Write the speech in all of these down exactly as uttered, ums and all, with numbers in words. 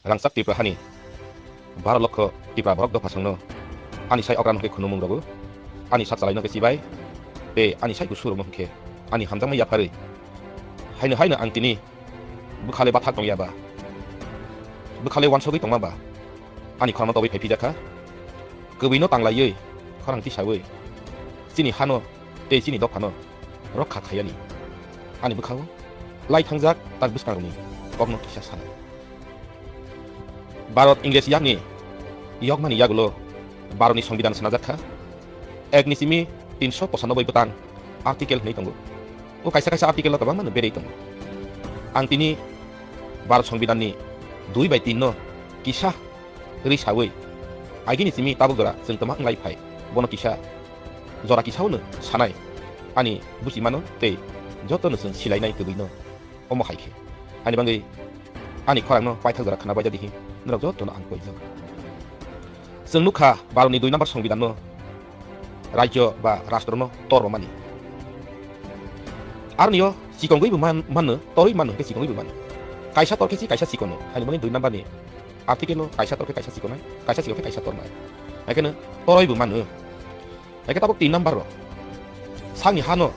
Rangchak Tipra ha ni baro lokho Tipra borok dopha song no ani sai okra no hing khe khunumung rw ou, ani sak chalai no khe chibai, tei ani sai kusu rw no hing khe ani hamjakmai yapharwi. Haino haino ang tini bwkha le bathak tong ya ba, bwkha le uansugwi tongma ba, ani khorang no tobwi phai phijak kha. Kwbwi no tanglaiwi, khorang tisawi, chini ha no tei chini dopha no rokha khai ya ni ani bwkha o lai thangjak tak bwskang rok ni kok no kisa sanai. Bharat Ingres yak ni yokma ni yagulo Bharat ni Songbidan swnajak kha. Ek ni simi tinso pochanoboi bwtang article hwnwi tongo. O kaisa kaisa article o kwbangma no berwi tongo. Ang tini Bharat Songbidan ni dui bai tin no kisa rwi sawi, agini simi tabuk jora chwng tma wnglai phai, bono kisa jora kisa o no sanai, ani buchima no tei joto no chwng silainai kwbwi no. Omo hai khe, ani bagwi ani khorang no paithak jora khna bai ja di hing norok joto no ang koijak. Chwng nukha Bharat ni dui number Songbidan no rajyo ba rastro no tor rwmani. Arni o chikongwi bo man, mano, torwi mano hwnkhe chikongwi bo mano. Kaisa tor khe si kaisa chikono, haini bagwi dui number ni article o kaisa tor khe kaisa chikonai, kaisa chikon khe kaisa tornai. Hai kheno torwi bo mano. Hai khe tabuk tin number o sakni ha no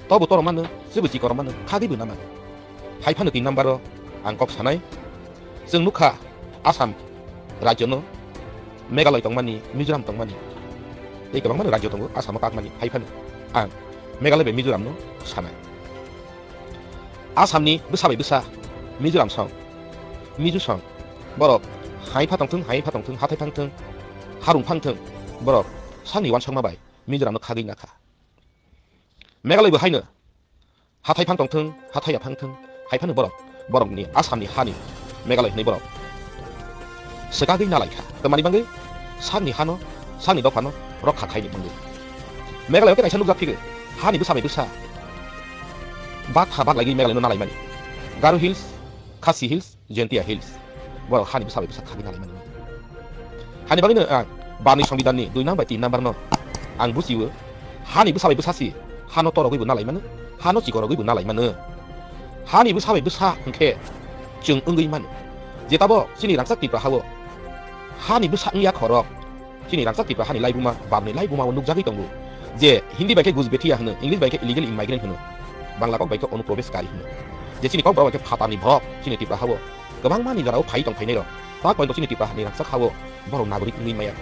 tobo tor mano, chwbo chikon rw mano, khagwi bo na mano. Hai phano tin number o ang kok sanai, chwng nukha Assam rajyo no, Meghalaya tongmani, Mizoram tongmani, tei kwbangma no rajyo tongo Assam o kakmani, hai phano ang Meghalaya bai Mizoram no sanai. Assam ni bwsa bai bwsa, Mizoram song, Mizo song, borok hai pha tongthwng, hai pha tongthwng, hathai phang thwng, harung phang thwng, borok sakni uansukma bai Mizoram no khagwi na kha. Meghalaya bo haino hathai phang tongthwng, hathai ya phang thwng, hai phano borok, borok ni Assam ni ha ni Meghalaya hwnwi borok swkagwi na lai kha. Tamni bagwi sakni ha no, sakni dopha no rokha khai ni bagwi. Meghalaya khe kaisa nukjak phigo, ha ni bwsa bai bwsa bak ha bak laigwi Meghalaya no na laimani. Garo Hills, Khasi Hills, Jaintia Hills, borok ha ni bwsa bai bwsa khagwi na laimani. Hani bagwi no ang Bharat ni Songbidan ni dui number bai tin number no ang buchi o, ha ni bwsa bai bwsa si ha no torogwi bo na laimano, ha no chikorogwi bo na laimano. Ha ni bwsa bai bwsa hwnkhe chwng wngwi mano. Je tabuk chini rangchak Tripura ha o ha ni bwsa wngya khorok, chini rangchak Tripura ha ni laibuma, Bharat ni laibuma o nukjagwi tongo. Je Hindi bai khe Ghuspaitiya hwno, English bai khe illegal immigrant hwno, Bangla kok bai khe onuproveshkari hwno. Je chini Kokborok bai khe phatar ni borok chini Tripura ha o kwbangma ni jora o phai tong phainai rok. Ta koito chini Tripura ha ni rangchak ha o borok nagorik wngwi maya.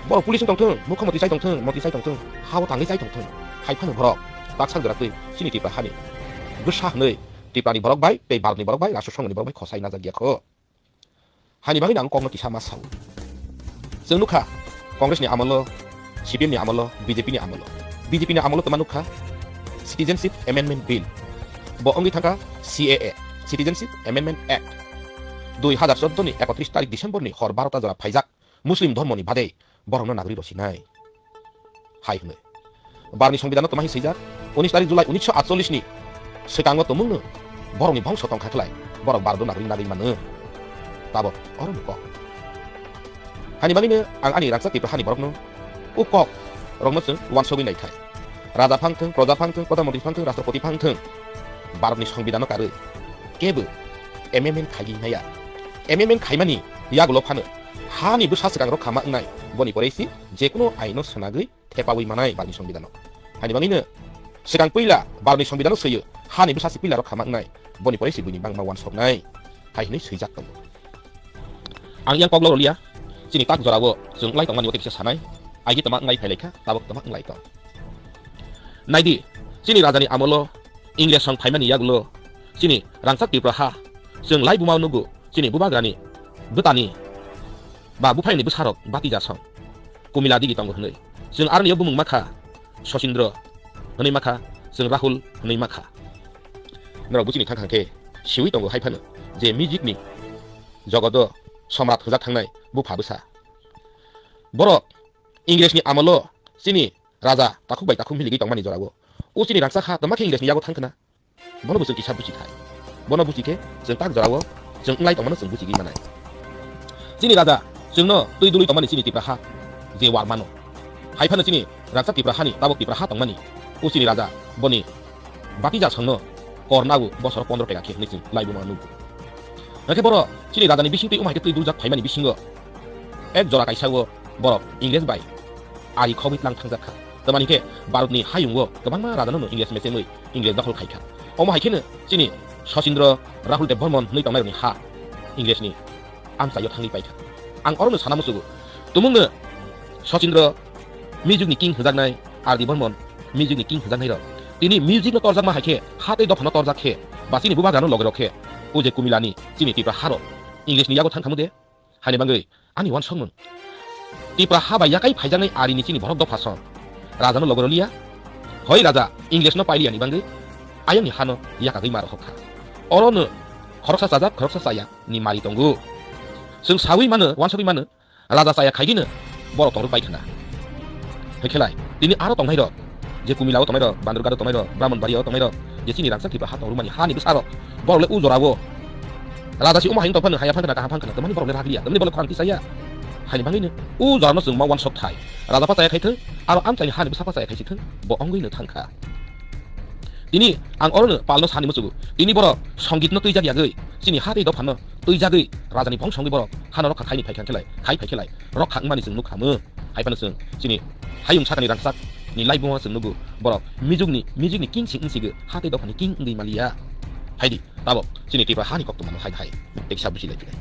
Borok police wng tongthwng, mukhyamantri chai tongthwng, montri chai tongthwng, ha o tangwi chai tongthwng. Hai phano borok taksa jora twi chini Tripura ha ni bwsa hwnwi Tripura ni borok bai tei Bharat ni borok bai, rashtrosongo ni borok bai khosai najak ya kho. Hani bagwi no ang kok no kisa ma sao. Chwng nukha, Congress ni amolo, C P M ni amolo, B J P ni amolo. B J P ni amolo twma nukha, Citizenship Amendment Bill. Bo wngwi thangkha C A A, Citizenship Amendment Act. Dui hazar chordo ni ekotris tarik December ni hor barota jora phaijak Muslim dhormo ni bade borok no nagori rosinai hai hwnwi. Bharat ni Songbidan no twma hwn swijak, unis tarik July unisho atcholish ni swkango tongmung no borok ni bongso tongkha khlai, borok Bharat o nagori nagwi mano. Tabok oro ni kok. Hani bagwi no ang ani rangchak Tripura ha ni borok no o kok rok no chwng uansugwi nai khai. Raja phang thwng, proja phang thwng, prodhan montri phang thwng, rashtrapoti phang thwng, Bharat ni Songbidan no karwi kebo amendment khaigwi maya. Amendment khaimani yagulo phano ha ni bwsa swkang rok khama wngnai, boni porei si jekuno ain no swnagwi thepawi manai Bharat ni Songbidan no. Hani bagwi no swkang puila Bharat ni Songbidan no swiyo, ha ni bwsa si puila rok khama wngnai, boni porei si buini bangma uansuknai hai hwnwi swijak tongo. Ang yang kok loroliya, chini tak jora o chwng wngwi tongmani o khe kisa sanai, aigi twma wnglai phailai kha, tabok twma wnglai tong. Naidi, chini raja ni amolo English song phaimani yagulo chini rangchak Tripura ha chwng laibuma o nugo, chini bubagra ni bwtani ba buphaini bwsarok Batija song, Kumila Digi tongo hwnwi. Chwng aroni o bumung makha Sosindro hwnwi makha, chwng Rahul hwnwi makha. Norok buchini thang thang khe siwi tongo hai phano je music ni jogodo somrat hwnjak thangnai bupha bwsa. Borok English ni amolo chini raja takhuk bai takhuk miligwi tongmani jorao o chini rangchak ha twma khe English ni yago thang khna. Bono bo chwng kisa buchi thai. Bono buchi khe chwng tak jorao chwng wnglai tongmano chwng buchigwi manai. Chini raja chwngno twi dului tongmani chini Tripura ha je war mano. Hai phano chini rangchak Tripura hani tabok Tripura ha tongmani o chini raja boni Batija songno kor nao bosoro pondro teka khe hwnwi chwng laibuma nugo. Hing khe boro chini raja ni bising tui omo hai khe tui duljak phaimani bisingo ek jora kaisa wo borok Ingres bai ari khogwi tlang thangjak kha. Tamani hing khe Bharat ni hayung wo kwbangma raja no Ingres mechemwi Ingres dokhol khai kha. Omo hai kheno chini Sachindra Rahul Debbarman hwnwi tongnai rokni ha Ingres ni amchai yo thangwi pai kha. Ang oro no sana muchugo, tumung no Sachindra music ni king hwnjaknai, R D Barman music ni king hwnjaknai rok. Tini music no torjakma hai khe, ha tei dopha no torjak khe, ba chini bubagra no loge rok khe, o je Kumila ni chini Tipra ha rok English ni yago thang khamu de? Haini bagwi ani uansukmung. Tipra ha bai yakai phaijaknai ari ni chini borok dopha song. Raja no loge rw liya. Hoi raja English no pailiya ni bagwi ayang ni ha no yakagwi ma rw kha. Oro no khoroksa chajak, khoroksa chaya ni mari tongo. Chwng saui mano, uansugwi mano, raja chaya khai di no borok tongru pai khna. Hwnkhe lai, tini aro tongnai rok, je Kumila o tongnai rok, Bandurghat o tongnai rok, Brahmanbaria o tongnai rok, je chini rangchak Tripura ha tongrumani ha ni bwsa rok, borok le u jora o raja si omo hai wng tong phano, haya phang khna, kaham phang khna, tamani borok le rag liya, tamani borok le khorang tisaya. Haini bagwi no u jora no chwng ma uansuk thai. Raja pha chaya khai thung, aro amchaini ha ni bwsa pha chaya khai si thung, bo ongwi no thang kha. Tini ang oro no pal no sani muchugo. Tini borok songit no twijak yagwi, chini ha tei dopha no twijagwi, raja ni bongso wngwi borok ha no rokha khai ni phai kha khe lai, khai phai khe lai, rokha wngmani chwng nukha mo. Hai phano chwng chini hayung saka ni rangchak ni laibuma chwng nugo, borok music ni, music ni king sing wngsigo, ha tei dopha ni king wngwi maliya. Hai di, tabok chini Tripura ha ni koktwma no hai hai tei kisa buchi lai phi nai.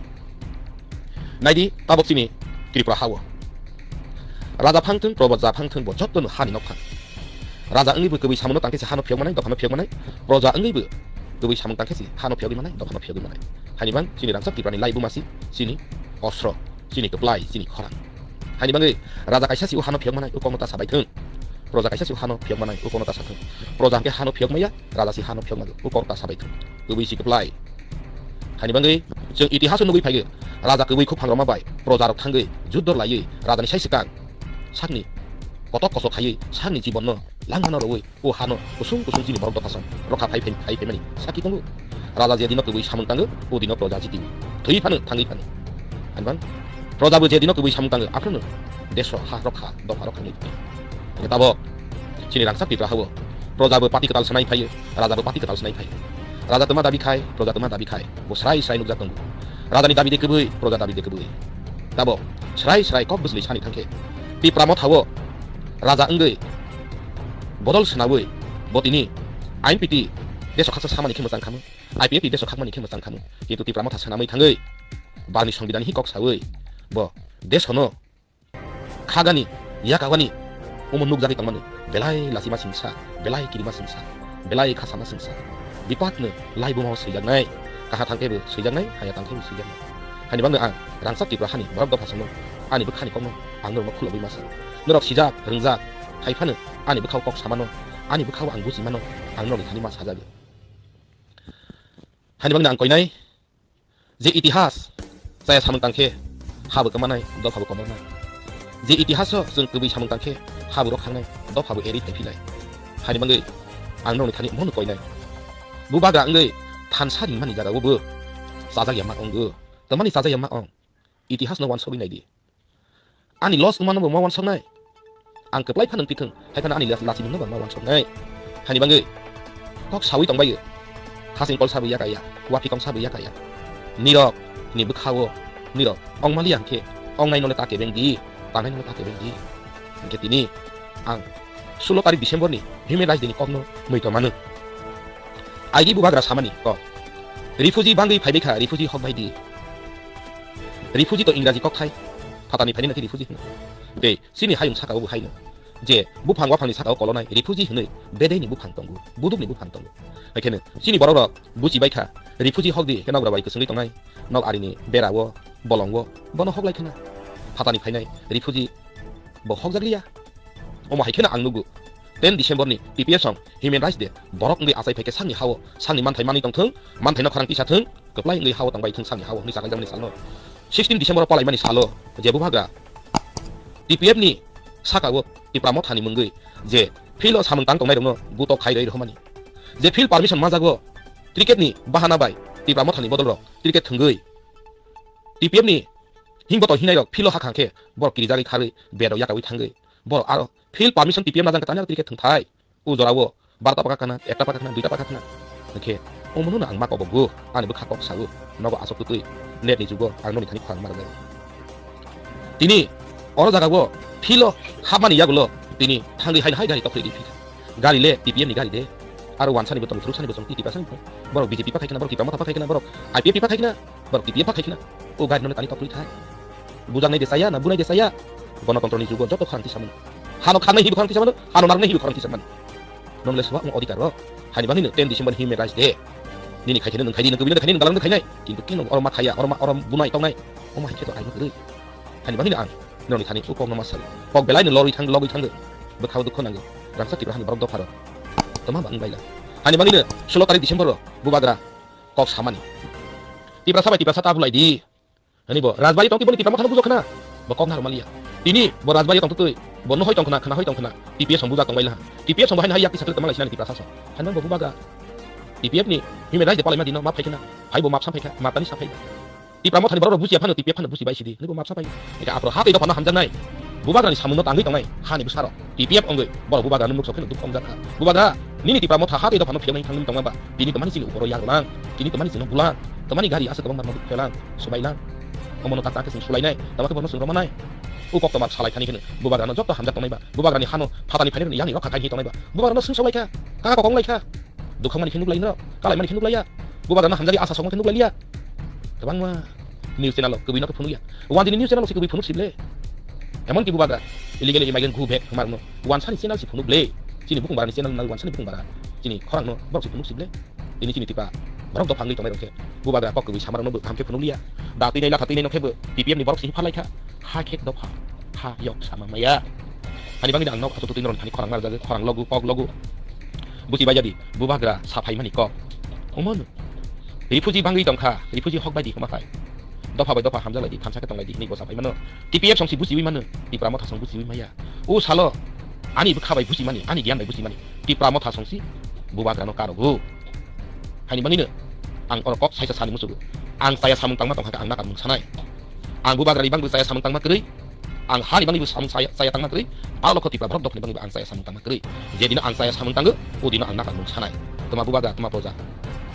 Nai di, tabok chini Tripura ha o raja phang thung, proja phang thung, bo joto no ha ni nok phang. Raja wngwi bo kwbwi samung no tang khe se ha no phiyok manai, dopha no phiyok manai. Proja wngwi bo kwbwi samung tang khe se ha no phiyogwi manai, dopha no phiyogwi manai. Haini bang chini rangchak Tripura ni laibuma si chini osro, chini kwplai, chini khorang. Haini bagwi raja kaisa si o ha no phiyok manai, o kok no ta sabai thung. Proja kaisa si o ha no phiyok manai, o kok no ta sa thung. Proja hwnkhe ha no phiyok maya, raja si ha no phiyok mago, o kok ta sabai thung. Kwbwi si kwplai. Haini bagwi chwng itihas o nugwi phaigo, raja kwbwi khukphang rwma bai proja rok thangwi juddo laiwi raja ni sai swkang sakni kotok kosok khaiwi sakni jibon no langma no rwui o ha no kusung kusung chini borok dopha song rokha phai phai, phai phaimani sakhi tongo. Raja je dino kwbwi samung tango, o dino proja jiti, thwi phano, thangwi phano. Haini bang proja bo je dino kwbwi samung tango, aphano deso ha rokha, dopha rokha wngwi tong. Hwnkhe tabok chini rangchak Tripura ha o proja bo party kwtal sanai phaiyo, raja bo party kwtal sanai phaiyo. Raja twma dabi khai, proja twma dabi khai, bo srai srai nukjak tongo. Raja ni dabi de kwbwi, proja dabi de kwbwi. Tabok srai srai kok bwsli sani thang khe, Tipra Motha o raja wngwi bodol swnaui bo tini I N P T deso khaksa samani khe mwchang khamu, I P F T deso khakmani khe mwchang khamu, kintu Tipra Motha swnamwi thangwi bani songbidan hi kok saui bo deso no khagani, yakawani, omo nukjagwi tongmani, belai lachima singsa, belai kirima singsa, belai khasama singsa, bipat no laibuma o swijaknai, kaha thang khe bo swijaknai, haya tang khe bo swijaknai. Haini bagwi ang rangchak Tripura hani borok dopha songno, ani bwkhani kokno ang norokno khulogwi ma sa. Norok sijak, rwngjak, hai phano ani bwkhao kok samano, ani bwkhao ang buchimano, ang norokni thani ma sajago. Haini bagwi ang koinai, je itihas chaya samung tang khe, ha bo kwmanai, dopha bo komornai. Je itihas o chwng kwbwi samung tang khe, ha bo rok khangnai, dopha bo eri thai phinai. Haini bagwi ang norokni thani omono koinai. Bubagra wngwi thansa ringmani jaga o bo chajak ya ma ong o. Tamani chajak ya ma ong? Itihas no uansugwi nai di. Ani loss wngmano bo ma uansuknai. Ang kwplai phano wngtwi thung, hai phano ani la-, lachimungno bo ma uansuknai. Haini bagwi kok saui tongbai o. Khasing kolsa bo yakaya, waphikongsa bo yakaya. Nirok ni bwkha o, nirok ongmaliya hwnkhe, ongnai no le ta kebeng di, tangnai no le ta kebeng di. Hwnkhe tini ang sulo tarik December ni Human Rights Day ni kokno muitom mano. Aidi bubagra samani kok. Refugee bangwi phaibai kha, refugee hokbai di. Refugee to Ingraji kokthai. Phatani phainai no khe refugee hwno. Tei chini hayung saka o bo haino. Je buphang waphang ni saka o kolonai refugee hwnwi bedai ni buphang tongo, buduk ni buphang tongo. Hai kheno chini borok rok buchi bai kha, refugee hok di, khe nogra bai kwchwngwi tongnai nok ari ni bera o, bolong o, bono hok lai khna. Phatani phainai refugee bo hokjak liya. Omo hai kheno ang nugo, ten December ni T P F song Human Rights Day, borok wngwi achai phai khe sakni ha o sakni manthai manwi tong thung, manthai no khorang tisa thung, kwplai wngwi ha o tongbai thung sakni ha o hwnwi chakaijakmani sal no. Sixteen December o palaimani sal o je bubagra T P F ni saka o Tipra Motha ni mungwi je field o samung tang tongnai rokno buto khai roi rwmani, je field permission manjago cricket ni bahana bai Tipra Motha ni bodol rok cricket thwngwi T P F ni hing boto hingnai rok field o hakha khe borok kirijagwi kharwi bed rok yakaui thangwi borok aro field permission T P F najang khe tani aro cricket thwngthai. O jora o barota paka khna, ekta paka khna, duita paka khna. Hwnkhe Omo no no ang ma kok bo bu, ani bwkha kok sa o, nogo asok tutui, net ni jugo ang noni thani khorang ma rwgwi. Tini oro jaga o field o hapmani yagulo tini thangwi haino hai gari tokrwi di phi kha. Gari le T P F ni gari de. Aro wansani bo tongo, phruksani bo tongo, Tiprasani bo tongo. Borok B J P pa khai khna, borok Tipra Motha pa khai khna, borok I P F T pa khai khna, borok T P F pa khai khna. O gari no tani tokrwi thai. Bujaknai de chaya na, bunai de chaya. Gonotontro ni jugo joto khorang tisa mano. Hano kharnai hibo khorang tisa mano, hano narwknai hibo khorang tisa mano. Nonle swbakma odhikar rok. Hani bagwi no ten December human rights day. Nini khai khe no nwng khai di, nwng kwbwi no khai nai, nwng dalal no khai nai. Kintu khe no oro ma khaiya, oro ma, oro bunai tongnai. Omo hai khe to aino kwrwi. Hani bagwi no ang nini thani o kok no ma sal. Kok belai no lorwi thang, logwi thang. Bwkha o dukho nango. Rangchak Tipra hani borok dopha rok. Tma ba wng baila. Hani bagwi no sulo tarik December o bubagra kok samani. Tiprasa bai Tiprasa ta bulai di. Ani bo Rajbari tong twi bo ni Tipra Motha no bujok khna. Bo kok narwk maliya. Tini bo Rajbari tong twi bo no hoi tong khna, khna hoi tong khna. T P F song bujak tong bai laha. T P F song bo hai no hai yak tisa khe tama lai sinani Tiprasa song. Hani bo bubagra. T P F ni human rights de palai ma di no map phai khna. Hai bo map sa phai kha, map tani sa phai. Tipra Motha ni borok rok buchi ya phano T P F phano buchi bai si di. Ani bo map sa phai. Eka aphro ha tei dopha no hamjaknai. Bubagra ni samung no tangwi tongnai hani bwsa rok. T P F wngwi borok bubagra no nuk sok khe no dukho wngjak kha. Bubagra, nini Tipra Motha ha tei dopha no phiyok nai thangwi tongma ba. Tini tma ni chini upor o yak rwlang. Tini tma ni chini bulang. Tma ni gari aswk kwbangma no phelang. Subai lang. Omo no tak tak khe chwng sulainai, tama khe bono chwng romnai. O koktwma salai thani khe no bubagra no joto hamjak tongnai ba, bubagra ni ha no phatani phainai rok ni yang ni rokha khai hi tongnai ba, bubagra no swng solai kha, kaka kokong lai kha. Dukhang mani khe nuk lai no, kalai mani khe nuk lai ya. Bubagra no hamjak ya asa sokma khe nuk lai ya. Kwbangma news channel o kwbwi no khe phunuk ya. Wan dini news channel o se kwbwi phunuk si ble. Emon ki bubagra illegal immigrant go back hwnma rok no wansa ni channel se phunuk ble. Chini bukung bara ni channel no wansa ni bukung bara. Chini khorang no borok se phunuk si ble. Tini chini Tipra borok dopha wngwi tongnai rok khe bubagra kok kwbwi sama rok no bo kaham khe phunuk li ya. Da twi nai latha twi nai no khe bo T P F ni borok se hi phalai kha. Ha khe dopha, ha yok sama maya. Hani bagwi ang nok aswk twi norok thani khorang mar jagwi khorang logu kok logu. Buchi bai jadi bubagra saphai mani kok. Omo no. Refugee bangwi tong kha, refugee hok bai di hwnma khai. Dopha bai dopha hamjak lai di, thansa khe tong lai di hinwi bo saphai mano. T P F song si buchiwi mano, Tipra Motha song buchiwi maya. O salo ani bwkha bai buchi mani, ani giyan bai buchi mani. Tipra Motha song si bubagra no karogo. Haini bagwi no ang oro kok saisa sani muchugo. Ang chaya samung tangma tong kha khe ang nakarmung sanai. Ang bubagra ni bangwi chaya samung tangma kwrwi. Ang ha ni bangwi bo samung chaya, chaya tangma kwrwi. Palo kho Tipra borok dopha ni bangwi bo ang chaya samung tangma kwrwi. Je dino ang chaya samung tango, o dino ang nakarmung sanai. Tma bubagra, tma proja,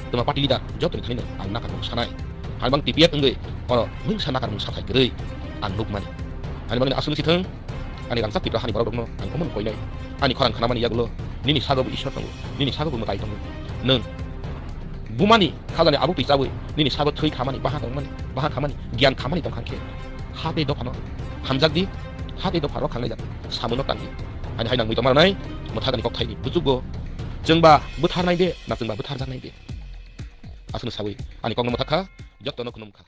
tma party leader, joto ni thani no ang nakarmung sanai. Hani bang T P F wngwi oro mungsa nakarmung sathai kwrwi ang nukmani. Hani bagwi no aswk si thung, ani rangchak Tipra hani borok rokno ang omo no koinai. Ani khorang khnamani yagulo nini sago bo Isor tongo, nini sago bo mwtai tongo. Nwng bumani khajani abo twi chawi nini sago thwi khamani, baha tongmani, baha khamani, giyan khamani tong kha khe, ha tei dopha no hamjak di, ha tei dopha rok khangnai jak samung no tang di. Ani hai nangmwi tongma rwnai, mwthagani kok thai di, buchuk bo chwngba bwtharnai de, na chwngba bwtharjaknai de. Aswk no sawi ani kok no mwthak kha, joto no khulum kha.